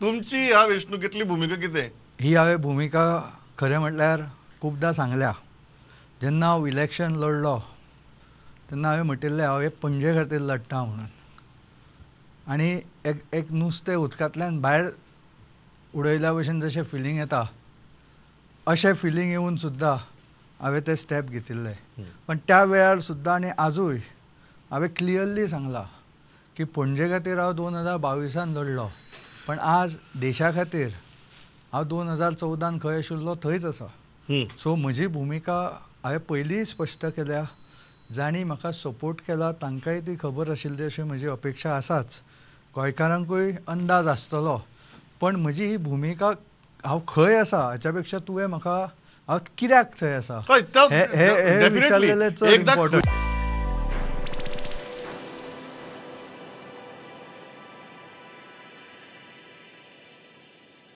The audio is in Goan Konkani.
तुमची ह्या वेंचणुकेंतली भुमिका कितें? ही हांवें भुमिका खरें म्हटल्यार खुबदां सांगल्या. जेन्ना हांव इलेक्शन लढलो तेन्ना हांवें म्हटिल्लें हांव हे पणजे खातीर लडटा म्हणून, आनी एक एक नुस्तें उदकांतल्यान भायर उडयल्या भशेन जशें फिलींग येता अशें फिलींग येवन सुद्दां हांवें ते स्टेप घेतिल्ले. पण त्या वेळार सुद्दां आनी आजूय हांवें क्लियरली सांगलां की पणजे खातीर हांव 2022 लढलो, पण आज देशा खातीर हांव 2014 खंय आशिल्लो थंयच आसा. सो म्हजी भुमिका हांवें पयलींय स्पश्ट केल्या. जांणी म्हाका सपोर्ट केला तांकांय ती खबर आशिल्ली अशी म्हजी अपेक्षा आसाच, गोंयकारांकूय अंदाज आसतलो. पण म्हजी ही भुमिका हांव खंय आसा हाच्या पेक्षा तुवें म्हाका हांव कित्याक थंय आसा हे विचारलेलें चड इम्पॉर्टंट.